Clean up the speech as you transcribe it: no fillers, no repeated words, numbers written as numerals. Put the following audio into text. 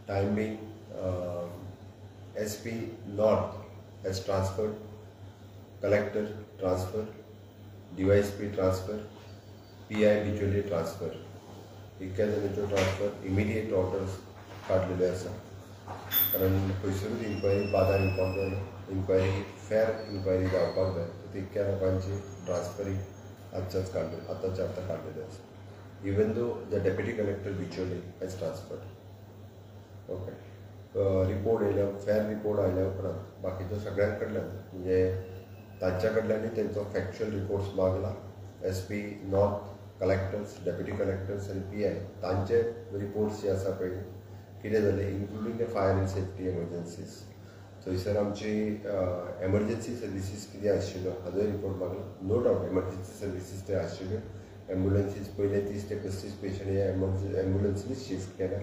Time being SP North has transferred, collector transfer, DySP transfer, PI Bicholim transfer. इतक्या जाणांच्यो transfer immediate orders काडलेल्यो आसा, कारण खंयसरूच enquiry बादा येवपाक जायना, इन्क्वायरी फॅर इन्क्वायरी जावपाक जाय. तितक्या लोकांची ट्रान्सफरी आजच्याच काडले, आतांच्या आतां काडलेल्यो आसा. Even though the deputy collector Bicholim has transferred. Okay, report येयल्या, फॅर रिपोर्ट आयल्या उपरांत बाकीच्या सगळ्यां कडल्यान, म्हणजे तांच्या कडल्यानूय तेंचो फॅक्च्युअल रिपोर्ट्स मागला. SP North, collectors, deputy collectors आनी पीआय तांचे रिपोर्ट्स जे आसा पळय, कितें जालें, including the fire and safety emergencies, थंयसर आमची एमर्जन्सी सर्विसीस कितें आशिल्ल्यो हाजोय रिपोर्ट मागला. नो डावट एमर्जन्सी सर्विसीस थंय आशिल्ल्यो. एम्बुलन्सीस पयले 30 ते 35 पेशंट हे एम्बुलन्सीनी शिफ्ट केल्या.